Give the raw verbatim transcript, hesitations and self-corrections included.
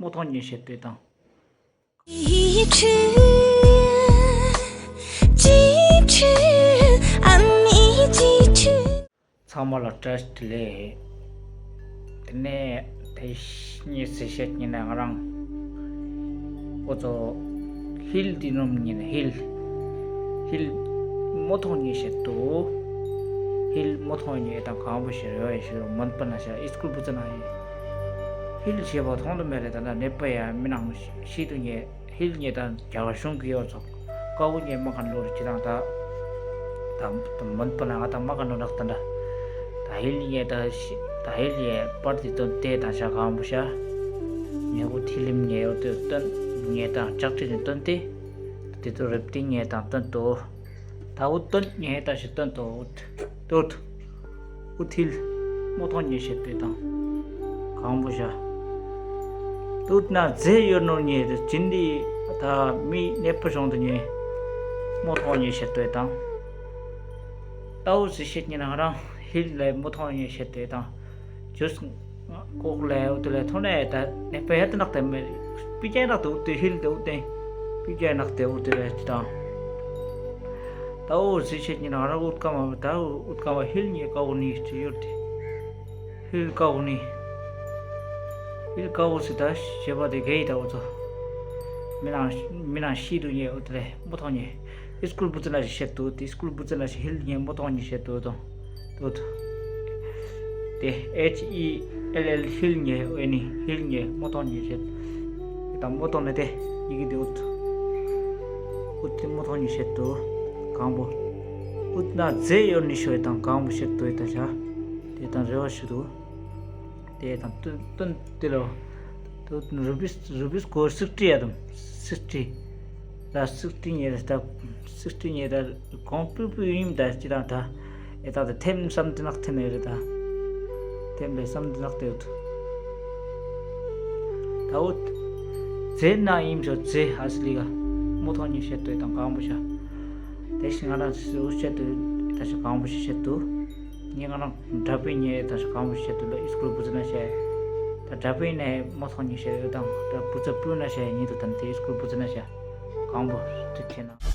རྨོ་མཐོང་ཉེས་བཤད་དེ་དང་། ཚང་མ་ལ་བཀྲ་ཤིས་བདེ་ལེགས། དེ་ནས་དེ་གཉིས་སུ་བཤད་ཉིན་ན་ང་རང་ཁོ་ཚོ་ཧིལ་འདི་ནོམ་ཉིན་ཧིལ། ཧིལ་རྨོ་མཐོང་ཉེས་བཤད་དོ། ཧིལ་རྨོ་མཐོང་ཉེས་དང་གང་པོ་ཞིག་རེ་བ་ཡེ་ཞུ་མོན་པ་ན་ཤ་ཨིས་ཀུལ་བུ་ཙ་ན་ཡེ། ཧིལ་ཞེས་པ་མཐོང་དུ་མེད་རེད། ད་ལྟ་ནད་པ་ཡ་མི་ནང་ཤི་དུ་ཉེས། ཧིལ་ཉེ་དང་རྒྱ་གར་གཞུང་གི་ཡོད་ཚོགས་ཀ་བོ་ཉེ་མ་ག་ལོར་ཅི་དང་ད་ད་མོན་པ་ན་ང་དང་མ་ག་ནོ་རག་ད་འདྲ། ད་ཧིལ་ཉེ་ད་ཤི་ད་ཧིལ་ཉེ་པར་དེ་སྟོན་ཏེ་དང་ཤ་གང་བུ་ཤ་ཉེ་བུ་ཐི་ལིམ་ཉེ་ཡོད་དེ་སྟོན་ཉེ་དང་ལྕགས་ཁྲི་ནས་སྟོན་ཏེ་དེ་ཚོ་རེབ་ཏི་ཉེ་དང་སྟོན་ཏོ། ད་འུ་སྟོན་ཉེ་ད་ཤི་སྟོན་ཏོ་འུ་ཏོ། ཨུ་ཐིལ། རྨོ་མཐོང་ཉེས་བཤད་དེ་དང་། གང་པོ་བཞག་ཏུད་ན་རྫས་ཡོད་ནོ་ཉེས་དེ་ཅིན་དི་ད་མི་ནད་པ་བྱུང་དུ་ཉེས། རྨོ་མཐོང་ཉེས་བཤད་དེ་དང་། ཏའུ་ཟི་བཤད་ཉེ་ན་རང་ཧིལ་ལས་རྨོ་མཐོང་ཉེས་བཤད་དེ་དང་། ཇུས་ཀོག་ལས་འུ་དེ་ལས་ཐོན་ནས་ད་ནད་པ་ཡ་དེ་ནག་དེ་མེད། པི་ཅན་རག་དེ་འུ་དེ་ཧིལ་དེ་འུ་དེ་པི་ཅན་རག་དེ་འུ་དེ་ལས་ཅི་དང་། ད་འོ་ཟི་བཤད་ཉིན་ང་རང་ཨུཏ་ཀ་མ་ད་ཨུཏ་ཀ་མ་ཧིལ་ཉེ་ཀ་འོ་ནི་ཅི་ཡོད་དེ། ཧིལ་ཀ་འོ་ནི། ཧིལ་ཀ་འོ་ཟི་ད་ཞེས་པ་དེ་གེ་ཡི་ད་འོ་ཚོ། མི་ནང་མི་ནང་ཤི་དུ་ཉེ་འོ་དེ་ལས་རྨོ་མཐོང་ཉེ། ཨི་སྐུལ་བུ་ཙི་ན་ཞིག་བཤད་དུ་དེ་སྐུལ་བུ་ཙི་ན་ཞིག་ཧིལ་ཉེ་རྨོ་མཐོང་ཉེ་བཤད་དུ་དང་། དོད། དེ་H E L L ཧིལ་ཉེ་ཨེ་ནི་ཧིལ་ཉེ་རྨོ་མཐོང་ཉེ་བཤད། དང་རྨོ་མཐོང་ནི་དེ་ཡི་གེ་དེ་ཨུད། ཨུད་དེ་རྨོ་མཐོང་ཉེ་བཤད་དུ། གང་པོ། ཨུད་ན་རྫས་ཡོད་ནི་ཤོད་དང་གང་པོ་བཤད་དུ་ཡི་ད་བྱ། དེ་དང་རེ་བ་ཞུ་དུ། དེ་དང་སྟོན་སྟོན་དེ་ལོ། དུ་རུ་བིས་རུ་བིས་སྐོར་སིག་ཏི་ཡ་དང་སིག་ཏི། ད་སིག་ཏི་ཉེ་རེད་ད། སིག་ཏི་ཉེ་ད་གོང་སྤུས་པོ་ཡིན་ད་ཅི་དང་ད། ཨེ་ད་ད་ཐེམ་བསམ་དེ་ནག་ཐེམ་ཨེ་རེད་ད། ཐེམ་ལས་བསམ་དེ་ནག་དེ་ཡོད། ད་འུད། རྫས་ན་ཡིན་ཆོ་རྫས་ཧ་སི་ལི་ག་རྨོ་མཐོང་ཉེ་བཤད་དོ་དང་གང་པོ་ཤ། དེ་ཞིག་ང་རང་སུ་བཤད་དོ་ད་ཤ་གང་པོ་ཤ་བཤད་དོ། ངས་ང་རང་འདྲ་པོའི་ཉེ་ད་ཤ་གང་པོ་ཤ་བཤད་དོ་ལ་ཨི་སྐུལ་བུ་ཙི་ན་བཤད། ད་འདྲ་པོའི་ནས་རྨོ་མཐོང་ཉེ་བཤད་ཡོད་དང་ད་བུ་ཙི་སྤུ་ན་བཤད་ཉེ་དུ་དམ་དེ་ཨི་སྐུལ་བུ་ཙི་ན་བཤད། གང་པོ་དུ་ཁྱེད་ན།